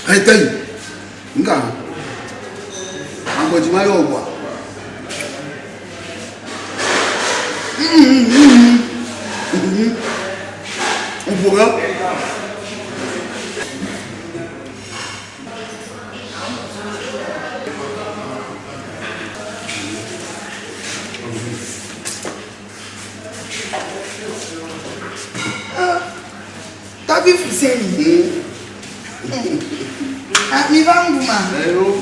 Hey, tell you. Nga. Agbɔdzi ma yɔ wòa. Ŋƒo ge. Tɔgbi Fuseni. Ah, mi va ŋu ma. Eyo.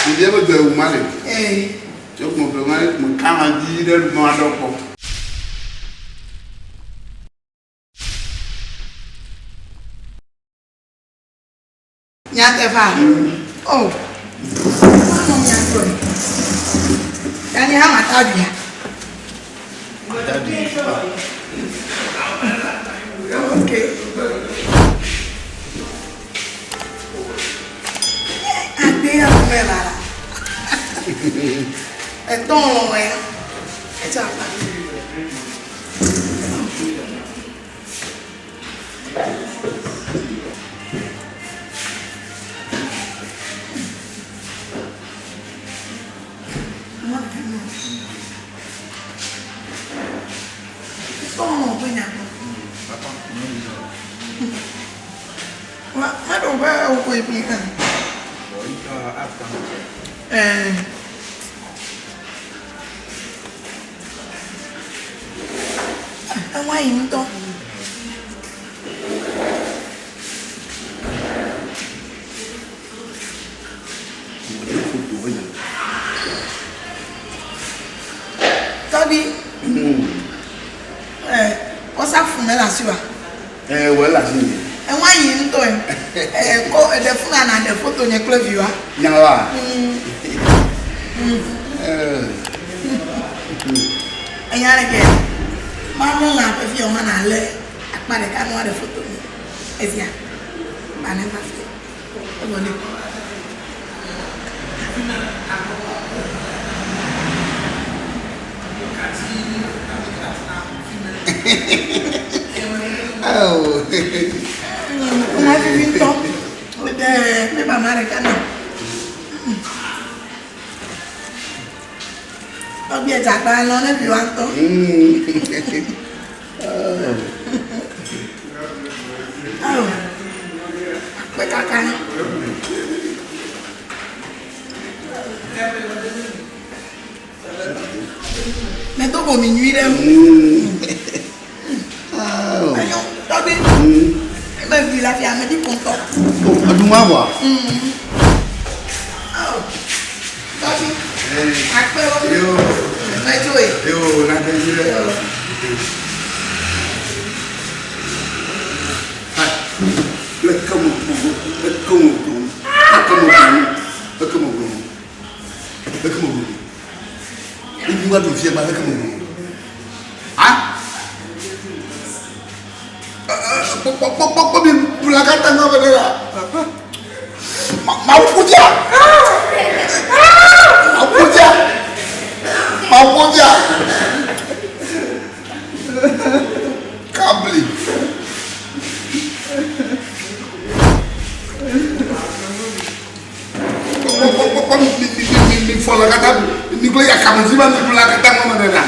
Ɖevia be dɔ ewu ma le. Ee. Tso kuma ƒle ma me kama dzi ɖe mɔ aɖe kpɔ. Nyateƒea? Oh. Manɔ mia gbɔe. Ya nye hã mata ɖuia. Mata ɖui. Okay. Agbe ya me la la. Etɔn lɔlɔ ya. Etsa akpa. Eŋua yi ŋutɔ. Tɔgbi. Ɛɛ kɔsa fun mele asi wa. Ɛɛ wɔ ele asi nye. Eŋua yi ŋutɔ ɛ. Ɛɛ kɔ eɖe fun na ɖe foto nye kple viwa. Nya wa. Enya ɖe ke malé lã ƒe fi hã nalé akpa ɖeka ne woaɖe foto mi. Esia ba ne va fi. Evɔ ne. Nua vivi ŋutɔ. Ɖe pepa ma ɖeka na. Tɔgbi edze agba lɔ ne viwa ŋutɔ. Awo, akpe kaka. Medo go mi nyui ɖe. Enyo, tɔgbi. Eme vi la fia, ame ɖi ƒo ŋutɔ. Eɖu ma vɔa? Awo, tɔgbi. Akpe wo. Yo. Metsoe. Yo, nade dzi ɖe. Leke me gbogbo, leke me gbogbo, leke me gbogbo, leke me gbogbo, leke me gbogbo. Ibi wa ɖu fia gba leke me gbogbo. Ah! Kpɔkpɔkpɔkpɔ mi bla katã ŋa be ɖe la. Mawu kudzia. Mawu kudzia. Mawu kudzia. Kabli. Kpɔkpɔkpɔkpɔ mi mi mi mi mi fɔ la katã mi kple yakame si ma mi bla katã ŋa me ɖe la.